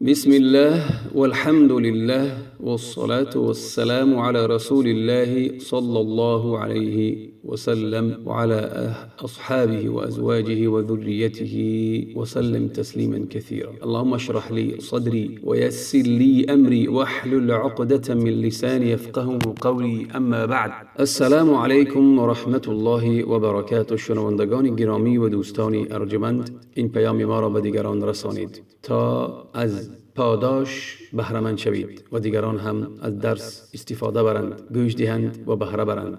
بسم الله والحمد لله والصلاة والسلام على رسول الله صلى الله عليه وسلم وعلى أصحابه وأزواجه وذريته وسلم تسليما كثيرا. اللهم اشرح لي صدري ويسر لي أمري واحلل عقدة من لساني يفقهوا قولي. أما بعد، السلام علیکم و رحمت الله و برکاته. شنوندگان گرامی و دوستان ارجمند، این پیام ما را به دیگران رسانید تا از پاداش بهره‌مند شوید و دیگران هم از درس استفاده برند، گوش دهند و بهره برند.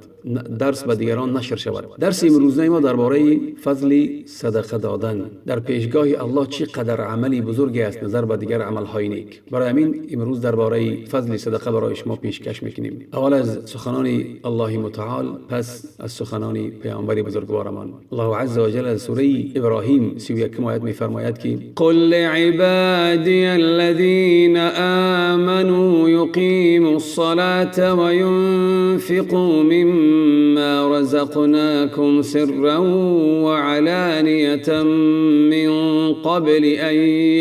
درس به دیگران نشر شود. درس امروزه ما درباره فضل صدقه دادن در پیشگاه الله، چی قدر عملی بزرگی است نظر به دیگر عملهای نیک. برای همین امروز درباره فضل صدقه برای شما پیشکش میکنیم. اول از سخنان الله متعال، پس از سخنان پیامبر بزرگوارمان. الله عز وجل از سوره ابراهیم 31 آیت میفرماید که قل لعبادی الذين آمنوا يقيموا الصلاة وينفقوا مما رزقناكم سرا وعلانية من قبل أن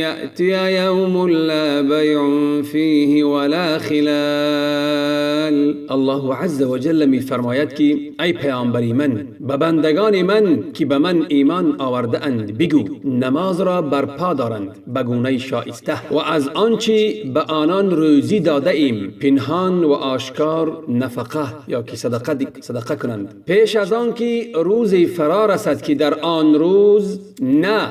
يأتي يوم لا بيع فيه ولا خلال. الله عز وجل میفرماید که ای پیامبری من، به بندگان من که به من ایمان آورده اند بگو نماز را برپا دارند به گونه شایسته و از آنچه به آنان روزی داده ایم پنهان و آشکار نفقه یا که صدقه کنند، پیش از آن که روزی فرا رسد که در آن روز نه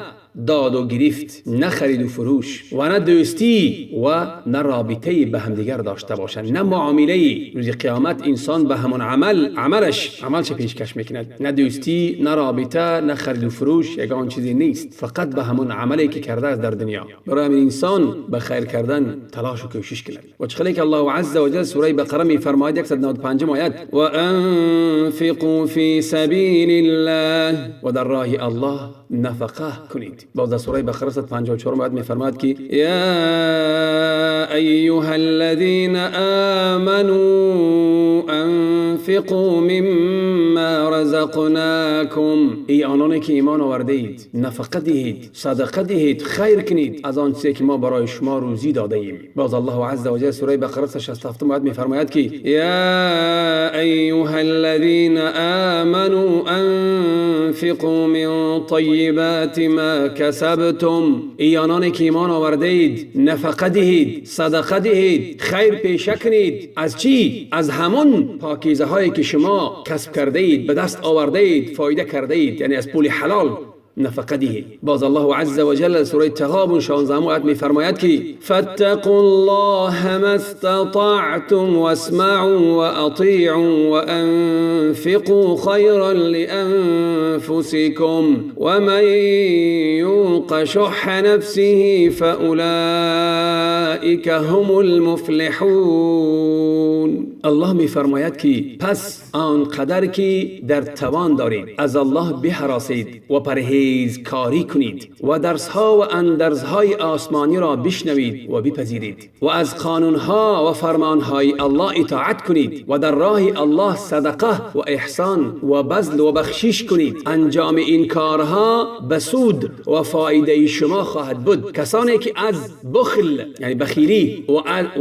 داد و گرفت، نه خرید و فروش و نه دوستی و نه رابطه به همدیگر داشته باشند، نه معامله. روز قیامت انسان به همون عمل عملش عملش پیشکش میکند. نه دوستی، نه رابطه، نه خرید و فروش، یگان چیزی نیست، فقط به همون عملی که کرده است در دنیا. برای همین انسان به خیر کردن تلاش و کوشش کند. و چخلی که الله عز وجل سوره بقره میفرماید، 195 آیت: و انفقوا فی سبیل الله، و در راه الله نفقه کنید. باز در سوره بقره 154 آیت میفرماید که یا ایها الذین آمنوا انفقوا مما رزقناکم، ای آنانی که ایمان آورده اید، نفقه دهید، صدقه دهید، خیر کنید از آن چیزی که ما برای شما روزی داده ایم. باز الله عز وجل سوره بقره 67 آیت میفرماید که یا ایها الذین آمنوا انفقوا من طیبات ما کسبتم، ای آنانی که ایمان آورده اید، نفقه دهید، صدقه دهید، خیر پیشه کنید. از چی؟ از همون پاکیزه هایی که شما کسب کرده اید، به دست آورده اید، فایده کرده اید، یعنی از پول حلال نفقه دهید. باز الله عز وجل سوره تغابن 16 آیت میفرماید که فاتقوا الله ما استطعتم واسمعوا واطیعوا وانفقوا خیرا لانفسكم ومن یوق شح نفسه فاولئک هم المفلحون. الله میفرماید که پس آنقدر که در توان دارید از الله بهراسید و پرهیزکاری کنید و درسها و اندرزهای آسمانی را بشنوید و بپذیرید و از قانونها و فرمانهای الله اطاعت کنید و در راه الله صدقه و احسان و بذل و بخشش کنید. انجام این کارها به سود و فایده شما خواهد بود. کسانی که از بخل، یعنی بخیلی،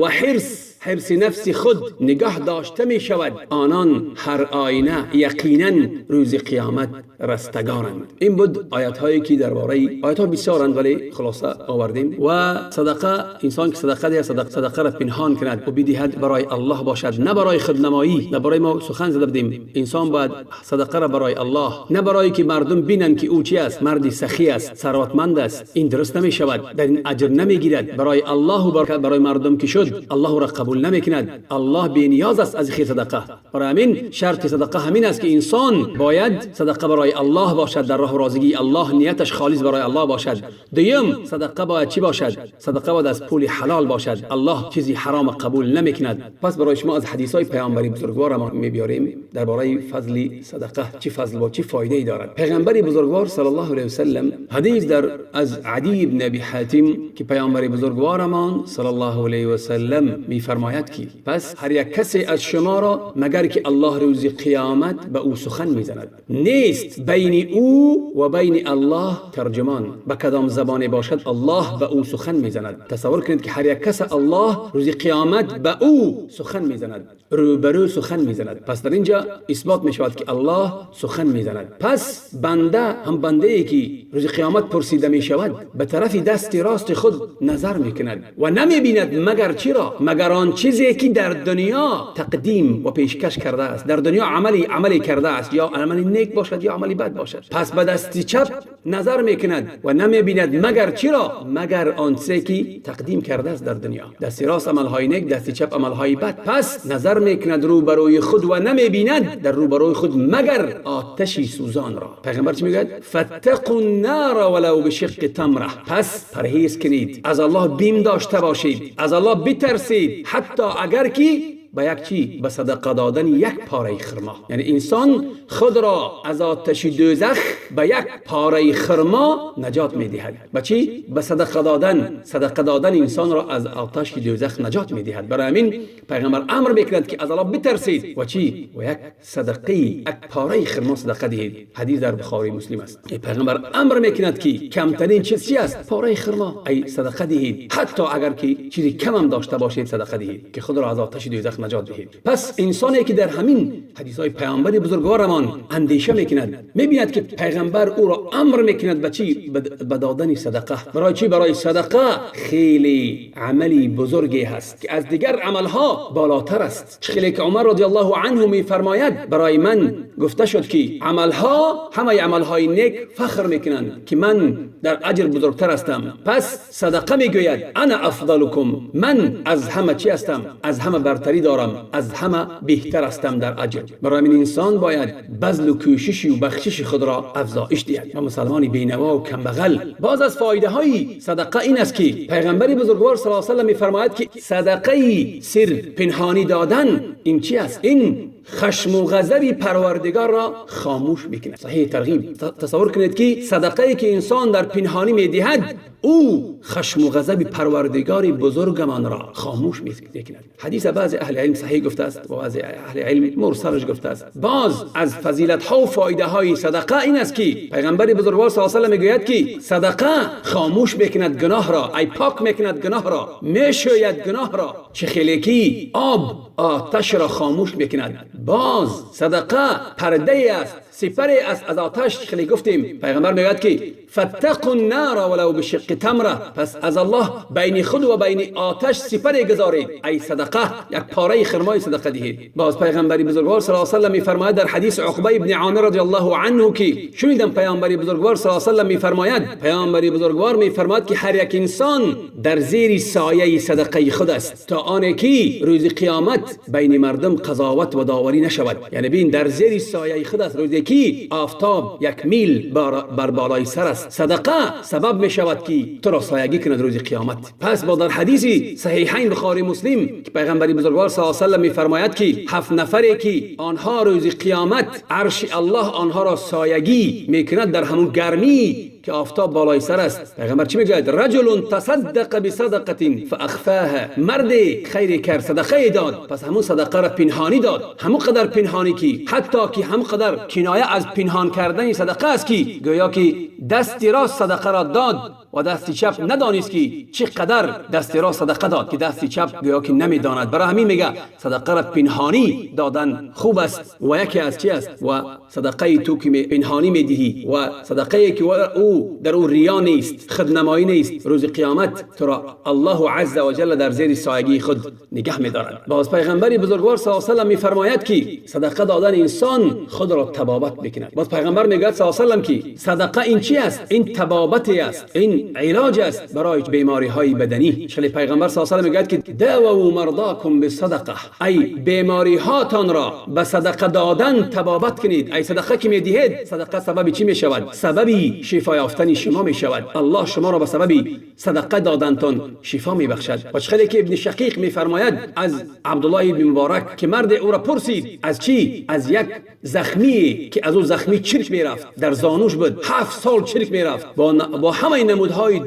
و حرص، حرص نفس خود نگاه داشته می شود، آنان هر آینه یقینا روز قیامت رستگارند. این بود آیت هایی که درباره آیت ها بسیارند ولی خلاصه آوردیم. و صدقه، انسان که صدقه ده، صدقه را پنهان کند و بدهد، برای الله باشد، نه برای خودنمایی. درباره ما سخن زده بودیم. انسان باید صدقه را برای الله، نه برای که مردم بینند که او چی است، مردی سخی است، ثروتمند است. این درست نمی شود، در این اجر نمیگیرد. برای الله و برای مردم که شد، الله را قبول نمیکند. الله بی نیاز است از خیر صدقه. برای همین شرط صدقه همین است که انسان باید صدقه برای الله باشد، در راه راضیگی الله، نیتش خالص برای الله باشد. دویم، صدقه باید چی باشد؟ صدقه باید از پول حلال باشد. الله چیزی حرام قبول نمیکند. پس برای شما از حدیث های پیامبری بزرگوار ما میبیاریم درباره فضل صدقه، چی فضل و چی فایده ای دارد. پیغمبر بزرگوار صلی الله علیه وسلم، حدیث در از عدی بن ابی حاتم که پیامبر بزرگوارمان صلی الله علیه وسلم میفرماید میفرماید که پس هر یک کسی از شما را مگر که الله روز قیامت به او سخن میزند، نیست بین او و بین الله ترجمان، به کدام زبان باشد الله به او سخن میزند. تصور کنید که هر یک کس الله روز قیامت به او سخن میزند، روبرو سخن میزند. پس در اینجا اثبات میشود که الله سخن میزند. پس بنده هم بنده ای که روز قیامت پرسیده میشود به طرف دست راست خود نظر میکند و نمیبیند مگر چرا؟ مگر آن چیزی که در دنیا تقدیم و پیشکش کرده است، در دنیا عملی کرده است، یا عملی نیک باشد یا عملی بد باشد. پس به دست چپ نظر میکند و نمیبیند مگر چرا؟ مگر آن چیزی که تقدیم کرده است در دنیا. دست راست عملهای نیک، دست چپ عملهای بد. پس نظر میکند روبروی خود و نمیبیند در روبروی خود مگر آتشی سوزان را. پیغمبر چی میگوید؟ فاتقوا النار ولو بشق تمره. پس پرهیز کنید، از الله بیم داشته باشید، از الله بترسید، حتی اگر که به یک چی؟ به صدقه دادن یک پاره خرما. یعنی انسان خود را از آتش دوزخ به یک پاره خرما نجات میدهد. به چی؟ به صدقه دادن. صدقه دادن انسان را از آتش دوزخ نجات میدهد. برای همین پیغمبر امر میکند که از الله بترسید و چی؟ و یک صدقه، یک پاره خرما صدقه دهید. حدیث در بخاری مسلم است. پیغمبر امر میکند که کمترین چیز چی است؟ پاره خرما. ای صدقه دهید، حتی اگر که چیزی کم هم داشته باشید صدقه دهید که خود را از آتش دوزخ نجات دهید. پس انسانی که در همین حدیث های پیامبر بزرگوارمان اندیشه میکند، میبیند که پیغمبر او را امر میکند به چی؟ به دادن صدقه. برای چی؟ برای صدقه خیلی عملی بزرگی هست که از دیگر عملها بالاتر است. خیلی که عمر رضی الله عنه میفرماید برای من گفته شد که عملها، همه عملهای نیک فخر میکنند که من در اجر بزرگتر هستم. پس صدقه میگوید انا افضلکم، من از همه چی هستم؟ از همه برتری دارم، از همه بهتر هستم در اجر. برای این انسان باید بذل و کوشش و بخشش خود را افزایش دهد. و مسلمانی بینوا و کمبغل. باز از فایده های صدقه این است که پیغمبر بزرگوار صلی الله علیه و سلم میفرماید که صدقه سر پنهانی دادن این چی است؟ این خشم و غضب پروردگار را خاموش میکند. صحیح ترغیب. تصور کنید که صدقه که انسان در پنهانی میدهد او خشم و غضب پروردگار بزرگمان را خاموش میکند. حدیث بعض اهل علم صحیح گفته است و بعض اهل علم مرسلش گفته است. باز از فضیلت ها و فایده های صدقه این است که پیغمبر بزرگوار صلی الله علیه و سلم میگوید که صدقه خاموش میکند گناه را، ای پاک میکند گناه را، میشوید گناه را. چه خیلی آب آتش را خاموش میکند. باز صدقه پرده است، سپر است از آتش. خیلی گفتیم پیغمبر میگوید که فاتقوا النار ولو بشق تمره. پس از الله بین خود و بین آتش سپر گذارید، ای صدقه یک پاره خرمای صدقه دهید. باز پیغمبر بزرگوار صلی الله علیه و سلم میفرماید در حدیث عقبه ابن عامر رضی الله عنه که شنیدم پیامبر بزرگوار صلی الله علیه و سلم میفرماید، پیامبر بزرگوار میفرماید که هر یک انسان در زیر سایه صدقه خود است تا آنکه روز قیامت بین مردم قضاوت و داوری نشود. یعنی بین در زیر سایه خود است روزی که آفتاب یک میل بر بالای سر است. صدقه سبب می شود که تو را سایگی کند روز قیامت. پس با در حدیث صحیحین بخاری مسلم که پیغمبر بزرگوار صلی الله علیه و سلم میفرماید که 7 نفری که آنها روز قیامت عرش الله آنها را سایگی میکند در همون گرمی که آفتاب بالای سر است. پیغمبر چی میگوید؟ رجل تصدق بصدقه فاخفاها. مرد خیر کرد، صدقه داد، پس همون صدقه را پنهانی داد، همون قدر پنهانی که حتی که همون قدر کنایه از پنهان کردن صدقه است که گویا که دست راست صدقه را داد و دست چپ ندانست که چقدر دست راست صدقه داد که دست چپ گویا که نمیداند. برای همین میگه صدقه را پنهانی دادن خوب است. و یکی از چی است؟ و صدقه تو که پنهانی میدهی و صدقه که او در او ریا نیست، خودنمایی نیست، روز قیامت تو را الله عز و جل در زیر سایگی خود نگه میدارد. باز پیغمبر بزرگوار صلی الله علیه و سلم میفرماید که صدقه دادن انسان خود را طبابت میکند. باز پیغمبر میگوید صلی الله علیه و سلم که صدقه این چی است؟ این طبابت است، این علاج است برای بیماری های بدنی. شلی پیغمبر صلی الله علیه و سلم میگوید که داووا مرضاکم بالصدقه، ای بیماری هاتان را به صدقه دادن طبابت کنید. ای صدقه که میدهید، صدقه سبب چی میشود؟ سبب شفا یافتن شما میشود. الله شما را به سبب صدقه دادنتان شفا میبخشد. و چخلی که ابن شقیق میفرماید از عبدالله ابن مبارک که مرد او را پرسید از چی؟ از یک زخمی که از او زخمی چرک میرفت، در زانوش بود، 7 سال چرک میرفت، با همه نمودهای намудهای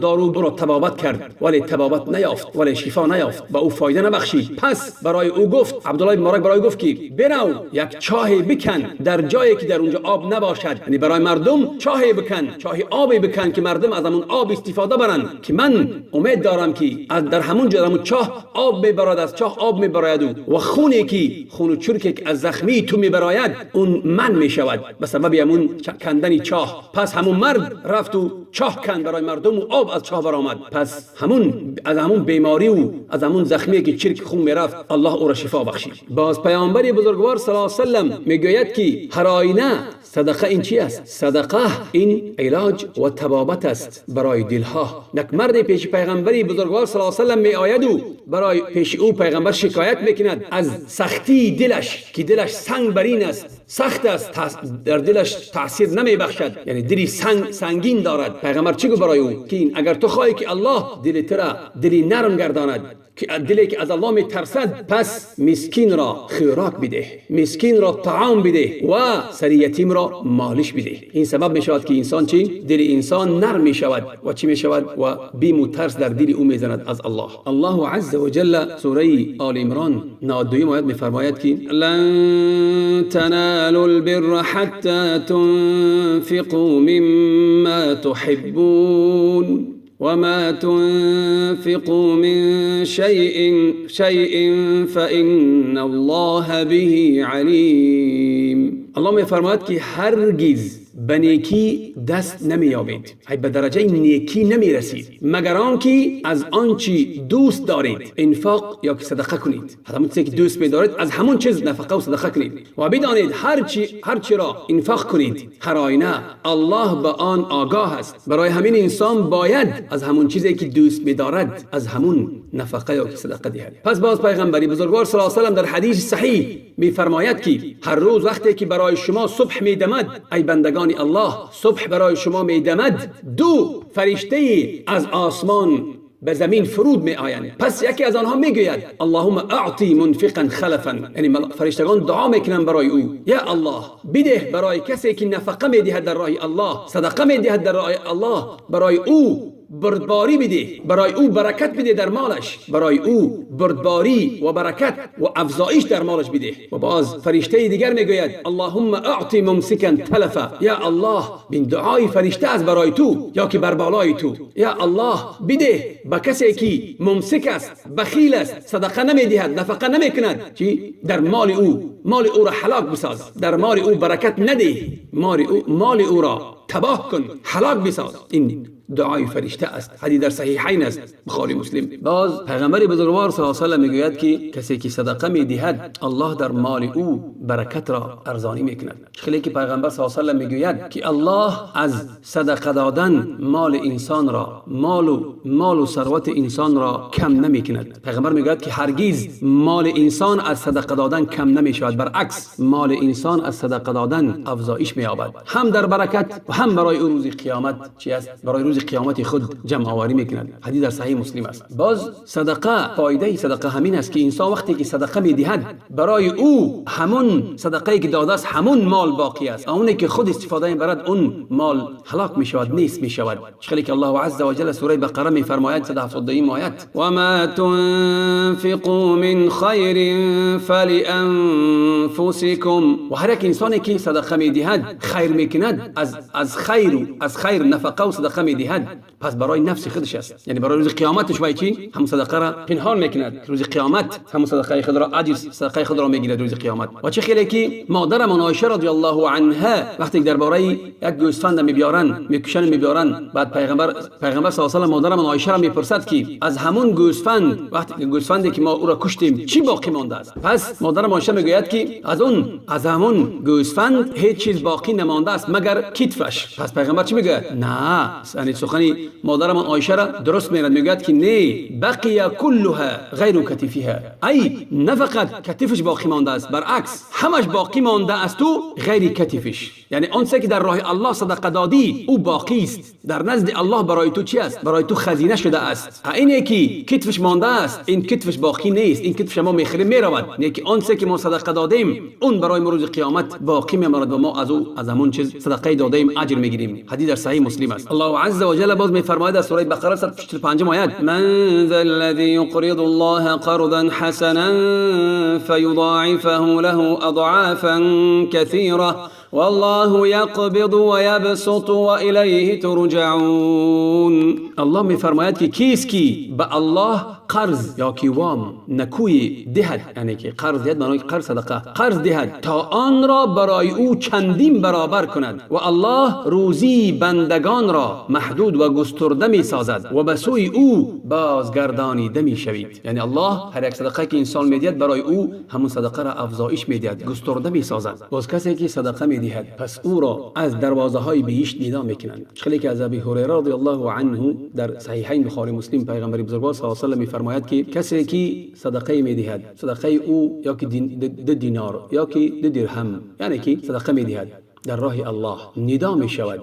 دارو او را طبابت کرد، ولی طبابت نیافت، ولی شفا نیافت، به او فایده نبخشید. پس برای او گفت، عبدالله بن مبارک برای او گفت که برو یک چاه بکن در جایی که در اونجا آب نباشد، یعنی برای مردم چاه بکن، چاه آبی بکن که مردم از همون آب استفاده برند، که من امید دارم که از در همون جا، همون چاه آب میبرد، از چاه آب میبراید و خونی که خون و چرکی که از زخمی تو میبراید اون من میشود به سبب همون کندن چاه. پس همون مرد رفت و چاه کند برای مردم و آب از چاه برآمد. پس همون از همون بیماری و از همون زخمی که چرک خون میرفت الله او را شفا بخشید. باز پیامبر بزرگوار صلی الله علیه و سلم میگوید که هر آینه صدقه این چی است؟ صدقه این علاج و طبابت است برای دلها. یک مرد پیش پیغمبری بزرگوار صلی الله علیه و سلم می آید و برای پیش او پیغمبر شکایت میکند از سختی دلش که دلش سنگ برین است، سخت است، در دلش تاثیر نمی بخشد، یعنی دلی سنگین دارد. پیغمبر چی گفت برای او؟ که این اگر تو خواهی که الله دل تو را دلی نرم گرداند، که دلی که از الله می ترسد، پس مسکین را خوراک بده، مسکین را طعام بده و سر یتیم را مالش بده. این سبب می شود که انسان چی؟ دل انسان نرم می شود و چی می شود؟ و بیم و ترس در دل او می زند از الله. الله عز وجل سوره آل عمران 92 آیت می فرماید که لن تنالوا البر حتى تنفقوا مما تحبون وما تنفقوا من شيء فإن الله به علیم. الله می فرماید که هرگز به نیکی دست نمیابید، به درجه نیکی نمیرسید مگر آنکه از آنچه دوست دارید انفاق یا که صدقه کنید. همون چیزی که دوست می‌دارید از همون چیز نفقه و صدقه کنید و بدانید هر چی را انفاق کنید هر آینه الله به آن آگاه است. برای همین انسان باید از همون چیزی که دوست می‌دارد از همون نفقه یا که صدقه دهد. پس باز پیغمبری بزرگوار صلی الله علیه و سلم در حدیث صحیح می‌فرماید که هر روز وقتی که برای شما صبح می‌دمد، ای بندگان الله، صبح برای شما میدمد، دو فرشته از آسمان به زمین فرود می آیند. پس یکی از آنها میگوید اللهم اعطی منفقا خلفا، یعنی فرشتگان دعا میکنند برای او، یا الله بده برای کسی که نفقه میدهد در راه الله، صدقه میدهد در راه الله، برای او بردباری بده، برای او برکت بده در مالش، برای او بردباری و برکت و افزایش در مالش بده. و باز فرشته دیگر میگوید اللهم اعطی ممسکا تلفا، یا الله بین دعای فرشته از برای تو یا که بر بالای تو، یا الله بده به کسی که ممسک است، بخیل است، صدقه نمیدهد، نفقه نمیکند، چی در مال او، مال او را هلاک بساز، در مال او برکت نده، مال او را تباه کن، هلاک بساز. این دعای فرشته است. حدیث در صحیحین است، بخاری مسلم. باز پیغمبر بزرگوار صلی الله علیه و سلم میگوید که کسی که صدقه میدهد الله در مال او برکت را ارزانی میکند. خیلی که پیغمبر صلی الله علیه و سلم میگوید که الله از صدقه دادن مال انسان را، مال و ثروت انسان را کم نمیکند. پیغمبر میگوید که هرگز مال انسان از صدقه دادن کم نمیشود، برعکس مال انسان از صدقه دادن افزایش مییابد، هم در برکت و هم برای روز قیامت. چی است؟ برای روز قیامت خود جمع آوری میکند. حدیث در صحیح مسلم است. باز صدقه، فایده صدقه همین است که انسان وقتی که صدقه میدهد برای او همون صدقه که داده است همون مال باقی است، اونی که خود استفاده میبرد اون مال هلاک میشود، نیست میشود. خیلی که الله عز وجل سوره بقره میفرماید 172 آیت و ما تنفقوا من خیر فلانفسکم. و هر یک انسانی که صدقه میدهد خیر میکند، از خیر نفقه و صدقه میدهد، پس برای نفس خودش است، یعنی برای روز قیامتش باید چی؟ هم صدقه را پنهان میکند، روز قیامت هم صدقه خود را، اجر صدقه خود را میگیرد روز قیامت. و چه خیلی که مادرمان عایشه رضی الله عنها وقتی درباره یک گوسفند میبیارن، میکشن میبیارن، بعد پیغمبر صلی الله علیه و مادرمان عایشه را میپرسد که از همون گوسفند، وقتی گوسفندی که ما او را کشتیم چی باقی مانده است؟ پس مادرمان عایشه میگوید که از همون گوسفند هیچ چیز باقی نمانده است مگر کتفش. پس پیغمبر چی میگوید؟ نه، یعنی سخنی مادرمان عایشه را درست میرد، میگوید که نه، بقی كلها غیر کتفها، ای نه فقط کتفش باقی مانده است، برعکس همش باقی مانده است تو غیر کتفش، یعنی آن که در راه الله صدقه دادی او باقی است، در نزد الله برای تو چی است؟ برای تو خزینه شده است. اینه که کتفش مانده است، این کتفش باقی نیست، این کتفش ما میخریم میرود، نه که آن که ما صدقه دادیم اون برای ما روز قیامت باقی میماند و ما از او از همون چیز صدقه دادیم اجر میگیریم. حدیث در صحیح مسلم است. الله عز عز و جل باز میفرماید در سوره بقره 145 آیت: من ذا الذي يقرض الله قرضا حسنا فيضاعفه له اضعافا كثيره والله يقبض ويبسط وإليه ترجعون. الله میفرماید که کیست که به الله قرض یا که وام نکوی دهد، یعنی که قرض دهد، معنای قرض صدقه، قرض دهد تا آن را برای او چندین برابر کند و الله روزی بندگان را محدود و گسترده می سازد و به سوی او بازگردانیده می شوید. یعنی الله هر یک صدقه که انسان میدهد برای او همون صدقه را افزایش میدهد، گسترده می سازد. باز کسی که صدقه میدهد پس او را از دروازه های بهشت ندا میکنند. خیلی که از ابی هریره رضی الله عنه در صحیحین بخاری مسلم پیغمبر بزرگوار صلی الله علیه و سلم میفرماید که کسی که صدقه میدهد، صدقه او یا که 2 دینار یا که 2 درهم، یعنی که صدقه میدهد در راه الله، ندا می شود،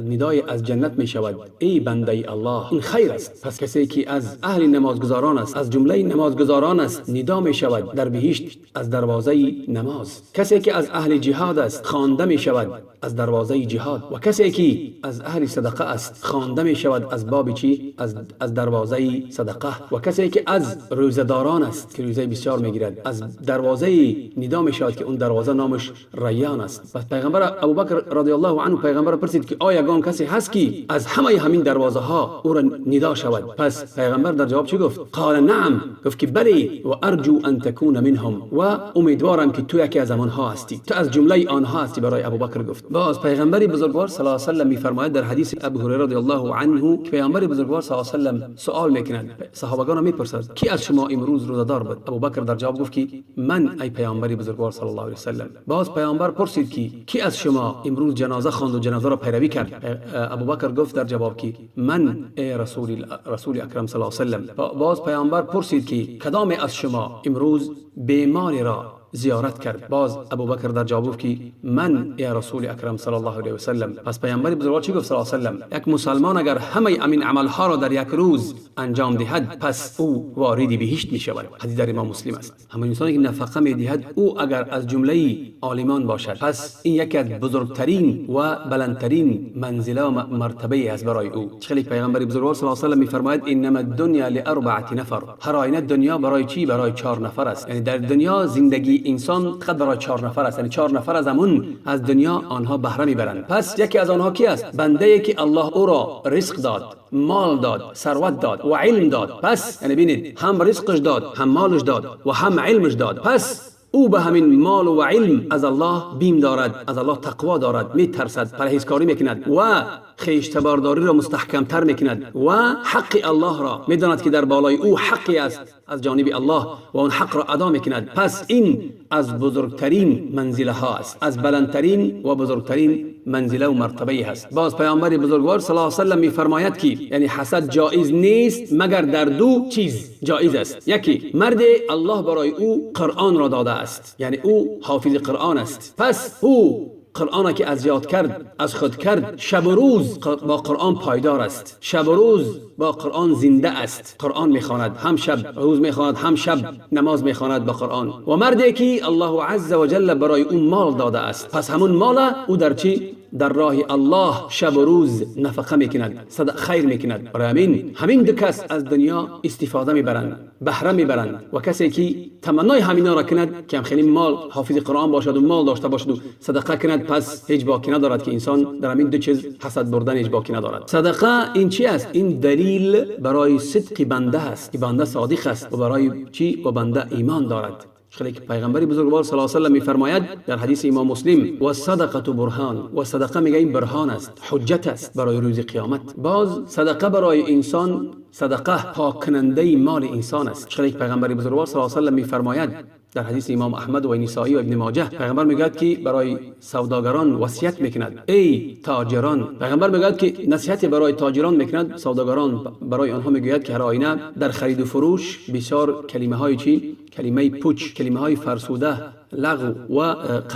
ندای از جنت می شود: ای بنده الله، این خیر است. پس کسی که از اهل نمازگزاران است، از جمله نمازگزاران است، ندا می شود در بهشت از دروازه نماز. کسی که از اهل جهاد است، خوانده می شود از دروازه جهاد. و کسی که از اهل صدقه است، خوانده می شود از باب چی؟ از دروازه صدقه. و کسی که از روزه‌داران است که روزه بسیار میگیرد، از دروازه ندا می شود که اون دروازه نامش ریان است. پس پیغمبر ابوبکر رضی الله عنه پیغمبر پرسید که آیا یگان کسی هست که از همه همین دروازه ها او را ندا شود؟ پس پیغمبر در جواب چی گفت؟ قال نعم، گفت که بله، و ارجو ان تكون منهم، و امیدوارم که تو یکی از آنها هستی، تو از جمله آنها هستی، برای ابوبکر گفت. باز پیغمبر بزرگوار صلی الله علیه و سلم میفرماید در حدیث ابو هریره رضی الله عنه که پیغمبر بزرگوار صلی الله علیه و سلم سوال میکنند، صحابگان میپرسد: کی از شما امروز روزه‌دار بود؟ ابوبکر در جواب گفت که من، ای پیامبر بزرگوار صلی الله علیه و سلم. باز پیامبر پرسید که کی از شما امروز جنازه خواند و جنازه را پیروی کرد؟ ابوبکر گفت در جواب که من، ای رسول اکرم صلی الله علیه و سلم. باز پیامبر پرسید که کدام از شما امروز بیماری را زیارت کرد؟ باز ابوبکر در جواب گفت که من، ای رسول اکرم صلی الله علیه و سلم. پس پیامبر بزرگوار چی گفت صلی الله علیه و سلم؟ یک مسلمان اگر همه امین عملها را در یک روز انجام دهد، پس او وارد بهشت می شود. حدیث در امام مسلم است. همون انسانی که نفقه می دهد، او اگر از جمله عالمان باشد، پس این یکی از بزرگترین و بلندترین منزله و مرتبه است برای او. خیلی پیغمبر بزرگوار صلی الله علیه و سلم میفرماید: انما الدنیا لاربعه نفر. هر آینه دنیا برای چی؟ برای 4 نفر است. یعنی در دنیا زندگی انسان فقط برای 4 نفر است، یعنی 4 نفر از همون از دنیا آنها بهره میبرند. پس یکی از آنها کی است؟ بنده ای که الله او را رزق داد، مال داد، ثروت داد و علم داد. پس یعنی ببینید، هم رزقش داد، هم مالش داد و هم علمش داد. پس او به همین مال و علم از الله بیم دارد، از الله تقوا دارد، میترسد، پرهیزکاری میکند و خویشتبارداری را مستحکمتر میکند و حق الله را میداند که در بالای او حقی است از جانب الله و اون حق را ادا میکند. پس این از بزرگترین منزله ها است، از بلندترین و بزرگترین منزله و مرتبه هست. باز پیامبر بزرگوار صلی الله علیه و سلم میفرماید که یعنی حسد جایز نیست، مگر در دو چیز جایز است. یکی مرد الله برای او قرآن را داده است، یعنی او حافظ قرآن است. پس او قرآن که از یاد کرد، از خود کرد، شب و روز با قرآن پایدار است، شب و روز با قرآن زنده است، قرآن میخواند، هم شب روز میخواند، هم شب نماز میخواند با قرآن. و مردی که الله عز و جل برای او مال داده است، پس همون مال او در چی؟ در راه الله شب و روز نفقه میکند، صدق خیر میکند. برای همین دو کس از دنیا استفاده میبرند، بهره میبرند. و کسی که تمنای همینا را کند که هم خیلی مال، حافظ قرآن باشد و مال داشته باشد و صدقه کند، پس هیچ باکی ندارد که انسان در همین دو چیز حسد بردن هیچ باکی ندارد. صدقه این چی است؟ این دلیل برای صدق بنده است که بنده صادق است و برای چی؟ و بنده ایمان دارد. خیلی که پیغمبر بزرگوار صلی الله علیه و سلم میفرماید در حدیث امام مسلم: و صدقه برهان. و صدقه میگه این برهان است، حجت است برای روز قیامت. باز صدقه برای انسان، صدقه پاک کننده مال انسان است. خیلی که پیغمبر بزرگوار صلی الله علیه و سلم میفرماید در حدیث امام احمد و نسائی و ابن ماجه، پیغمبر میگوید که برای سوداگران وصیت میکند: ای تاجران. پیغمبر میگوید که نصیحت برای تاجران میکند، سوداگران. برای آنها میگوید که هر آینه در خرید و فروش بسیار کلمه های چی؟ کلمه پوچ، کلمه های فرسوده. لغو و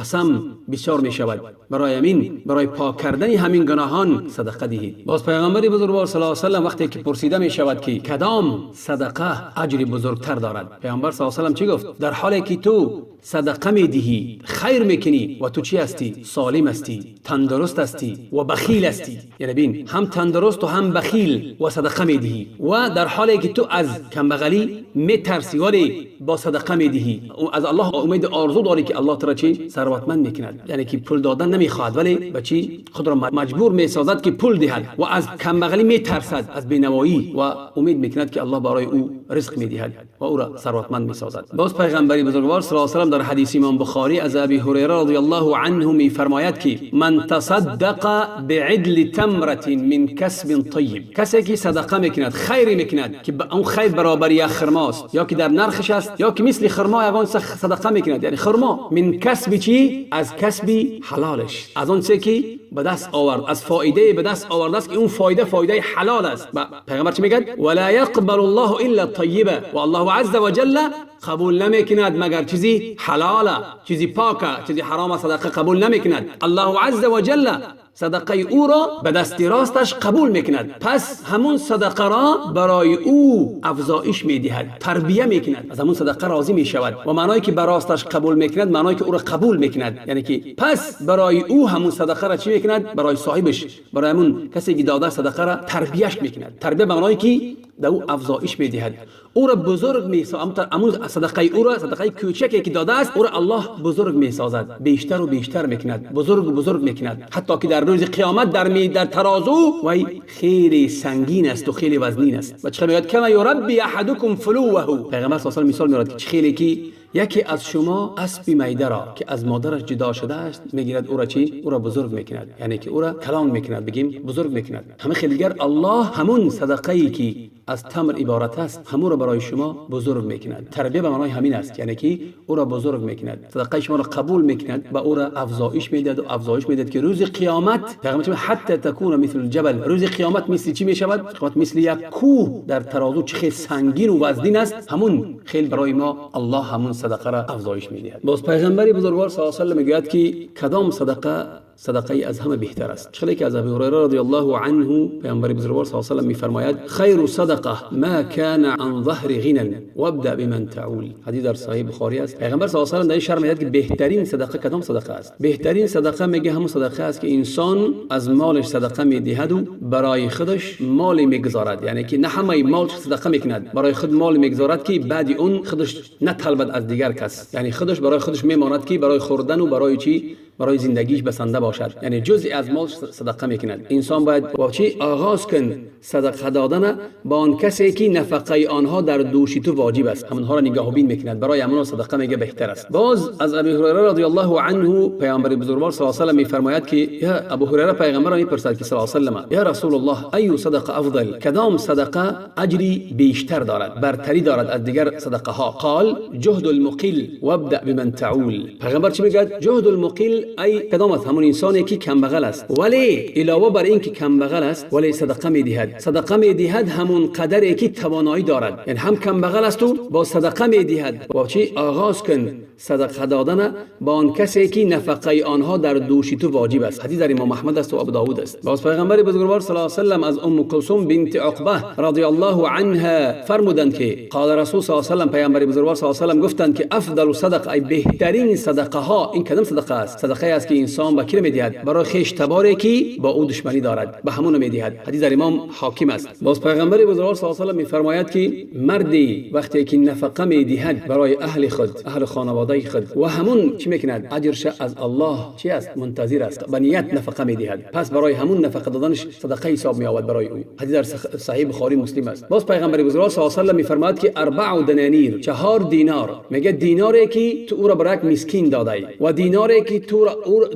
قسم بسیار می شود. برای همین، برای پاک کردن همین گناهان صدقه دهید. باز پیغمبر بزرگوار صلی الله علیه و سلم وقتی که پرسیده می شود که کدام صدقه اجر بزرگتر دارد، پیغمبر صلی الله علیه و سلم چی گفت؟ در حالی که تو صدقه می دهی، خیر میکنی و تو چی هستی؟ سالم هستی، تندرست هستی و بخیل هستی. یعنی بین، هم تندرست و هم بخیل و صدقه می دهی و در حالی که تو از کمبغلی میترسی ولی با صدقه می دهی، از الله امید آرزو داری که الله تو را چی؟ ثروتمند میکند. یعنی که پول دادن نمیخواهد ولی به چی؟ خود را مجبور میسازد که پول دهد و از کمبغلی میترسد، از بینوایی، و امید میکند که الله برای او رزق میدهد و او را ثروتمند میسازد. باز پیغمبری بزرگوار صلی الله علیه و سلم در حدیث امام بخاری از ابی هریره رضی الله عنه میفرماید که من تصدق بعدل تمرة من کسب طیب، کسی که صدقه میکند، خیر میکند که اون خیر برابر یک خرماست یا که در نرخش است یا که مثل خرما یگان صدقه میکند، یعنی خرما، من کسب چی؟ از کسب حلالش، از اون چه که به دست آورد، از فایده به دست آورده است که اون فایده فایده حلال است. پیغمبر چی میگه؟ ولا یقبل الله الا الطیبه، و الله عز وجل قبول نمیکند مگر چیزی حلاله، چیزی پاکه، چیزی حرام صدقه قبول نمیکند. الله عز وجل صدقه او را به دست راستش قبول میکند. پس همون صدقه را برای او افزایش میدهد، تربیه میکند، از همون صدقه راضی میشود. و معنایی که به راستش قبول میکند، معنایی که او را قبول میکند، یعنی که پس برای او همون صدقه را چی میکند؟ برای صاحبش، برای همون کسی که داده صدقه را تربیهش میکند. تربیه به معنایی که در او افزایش میدهد، او را بزرگ میسازد. همون صدقه او را، صدقه کوچکی که داده است، او را الله بزرگ میسازد، بیشتر و بیشتر میکند، بزرگ و بزرگ میکند، حتی که در روز قیامت در ترازو وی خیلی سنگین است و خیلی وزنین است. و چه میگوید؟ کما یربی احدکم فلوه. پیغمبر صلی الله علیه و مثال میآورد که خیلی که یکی از شما اسب میده را که از مادرش جدا شده است میگیرد، او را چی؟ او را بزرگ میکند، یعنی که او را کلان میکند، بگیم بزرگ میکند. همه خیلی دیگر الله همون صدقه ای که از تمر عبارت است، همون را برای شما بزرگ میکند. تربیه به معنای همین است، یعنی که او را بزرگ میکند، صدقه شما را قبول میکند و او را افزایش میدهد و افزایش میدهد که روز قیامت، پیغمبر، حتی تکون مثل الجبل، روز قیامت مثل چی میشود؟ قیامت مثل یک کوه در ترازو چه خیلی سنگین و وزنین است، همون خیلی برای ما الله همون صدقه را افزایش میدهد. باز پیغمبر بزرگوار صلی الله علیه و سلم میگوید که کدام صدقه صدقه از همه بهتر است؟ چخلی که از ابی هریره رضی الله عنه پیامبر بزرگوار صلی الله علیه و سلم میفرماید خیر صدقه ما كان عن ظهر غنى وابدا بمن تعول. حدیث در صحیح بخاری است. پیغمبر صلی الله علیه و سلم در این شرح میگه که بهترین صدقه کدام صدقه است؟ بهترین صدقه میگه همون صدقه است که انسان از مالش صدقه میدهد و برای خودش مال میگذارد، یعنی که نه همه مال صدقه میکند، برای خود مال میگذارد که بعد اون خودش نطلبد از دیگر کس، یعنی خودش برای خودش میماند که برای خوردن و برای چی؟ برای زندگیش بسنده باشد، یعنی جزئی از مال صدقه میکند. انسان باید با چی آغاز کن صدقه دادن؟ با آن کسی که نفقه آنها در دوش تو واجب است، همونها را نگاهبین میکند، برای همونها صدقه میگه بهتر است. باز از ابی هریره رضی الله عنه پیامبر بزرگوار صلی الله علیه و سلم میفرماید که یا ابو هریره پیغمبر را میپرسد که صلی الله علیه و سلم، یا رسول الله، ای صدقه افضل؟ کدام صدقه اجری بیشتر دارد، برتری دارد از دیگر صدقه ها؟ قال جهد المقل وابدا بمن تعول. پیغمبر چی میگه؟ جهد المقل ای کدام است؟ همون انسانی که کمبغل است ولی علاوه بر این که کمبغل است ولی صدقه میدهد، صدقه میدهد همون قدری که توانایی دارد، یعنی هم کمبغل است و با صدقه میدهد. با چی آغاز کن صدقه دادن؟ با آن کسی که نفقه آنها در دوش تو واجب است. حدیث در امام احمد است و ابو داود است. باز پیغمبر بزرگوار صلی الله علیه و سلم از ام کلثوم بنت عقبه رضی الله عنها فرمودند که قال رسول صلی الله علیه و سلم، پیامبر بزرگوار صلی الله علیه و سلم گفتند که افضل صدقه، ای بهترین صدقه ها، این کدام صدقه است؟ صدقه است که انسان به کی میدهد؟ برای خویش تباری که با او دشمنی دارد، به همون میدهد. حدیث در امام حاکم است. باز پیغمبر بزرگوار صلی الله علیه و سلم میفرماید که مردی وقتی که نفقه میدهد برای اهل خود، اهل خانواده خود، و همون چی میکند؟ اجرش از الله چی است؟ منتظر است، به نیت نفقه میدهد، پس برای همون نفقه دادنش صدقه حساب میآید برای او. حدیث در صحیح بخاری مسلم است. باز پیغمبر بزرگوار صلی الله علیه و سلم میفرماید که اربع دنانیر، 4 دینار، میگه دیناری که تو او را برای یک مسکین دادی و دیناری که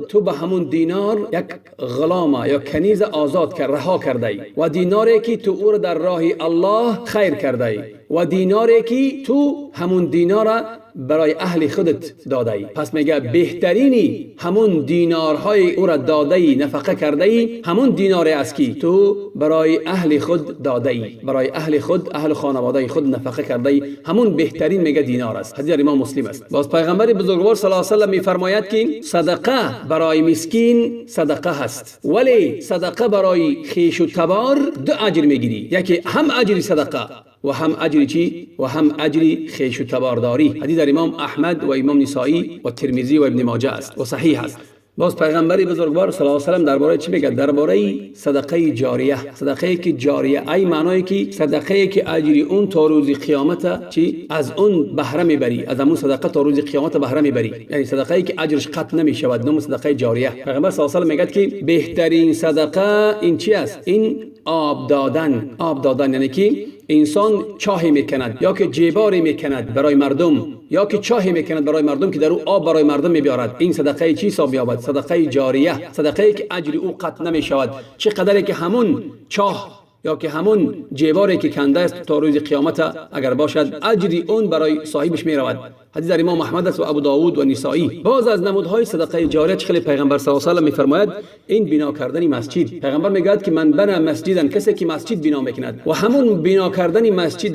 تو به همون دینار یک غلام یا کنیز آزاد کرد، رها کردی، و دیناری که تو او را در راه الله خیر کردی. و دیناری که تو همون دینار برای اهل خودت داده ای. پس میگه بهترینی همون دینارهای او را داده ای، نفقه کرده ای، همون دیناری است که تو برای اهل خود داده ای، برای اهل خود، اهل خانواده خود نفقه کرده ای، همون بهترین میگه دینار است. حدیث امام مسلم است. باز پیغمبر بزرگوار صلی الله علیه و سلم میفرماید که صدقه برای مسکین صدقه هست، ولی صدقه برای خویش و تبار دو اجر میگیری، یکی هم اجر صدقه و هم اجر چی؟ و هم اجر خویش و تبارداری. حدیث در امام احمد و امام نسائی و ترمذی و ابن ماجه است و صحیح است. باز پیغمبر بزرگوار صلی الله علیه و سلم درباره چی میگه؟ درباره صدقه جاریه. صدقه که جاریه ای معنای که صدقه که اجر اون تا روز قیامت چی؟ از اون بهره میبری، از اون صدقه تا روز قیامت بهره میبری، یعنی صدقه که اجرش قطع نمیشود، نام صدقه جاریه. پیغمبر صلی الله علیه و سلم میگه که بهترین صدقه این چی است؟ این آب دادن. آب دادن یعنی که انسان چاهی میکند یا که جیباری میکند برای مردم، یا که چاهی میکند برای مردم که در او آب برای مردم میبیارد. این صدقه چی حساب مییابد؟ صدقه جاریه، صدقه که اجر او قطع نمیشود. چه قدری که همون چاه یا که همون جیباری که کنده است تا روز قیامت اگر باشد، اجر اون برای صاحبش میرود. حدیث در امام احمد است و ابو داود و نسائی. باز از نمودهای صدقه جاریه چه خیلی پیغمبر صلی الله علیه و سلم میفرماید، این بنا کردن مسجد. پیغمبر میگوید که من بنا مسجدا، کسی که مسجد بنا میکند و همون بنا کردن مسجد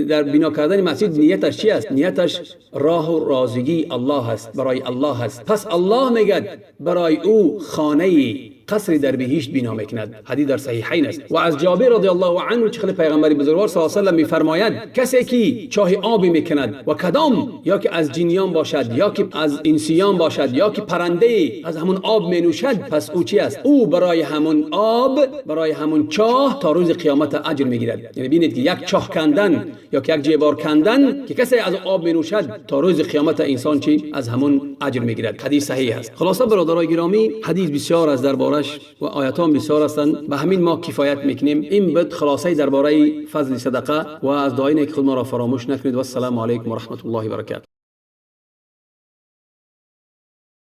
در بنا کردن مسجد نیتش چی است؟ نیتش راه و رازگی الله است، برای الله است. پس الله میگد برای او خانه قصر در بهشت بنا میکند. حدیث در صحیحین است. و از جابر رضی الله عنه چه خیلی پیغمبر بزرگوار صلی الله علیه و سلم میفرماید کسی که چاه آبی میکند و کدام یا که از جنیان باشد یا که از انسیان باشد یا که پرنده از همون آب می نوشد، پس او چی است؟ او برای همون آب، برای همون چاه تا روز قیامت اجر میگیرد. یعنی ببینید که یک چاه کندن یا که یک جیبار کندن که کسی از آب می نوشد، تا روز قیامت انسان چی؟ از همون اجر میگیرد. حدیث صحیح است. خلاصه برادرای گرامی، حدیث بسیار از دربارش و آیات بسیار هستند، به همین ما کفایت میکنیم. این بود خلاصه درباره فضل صدقه و از دعای نیک خود ما را فراموش نکنید. و السلام علیکم و رحمت الله و برکاته.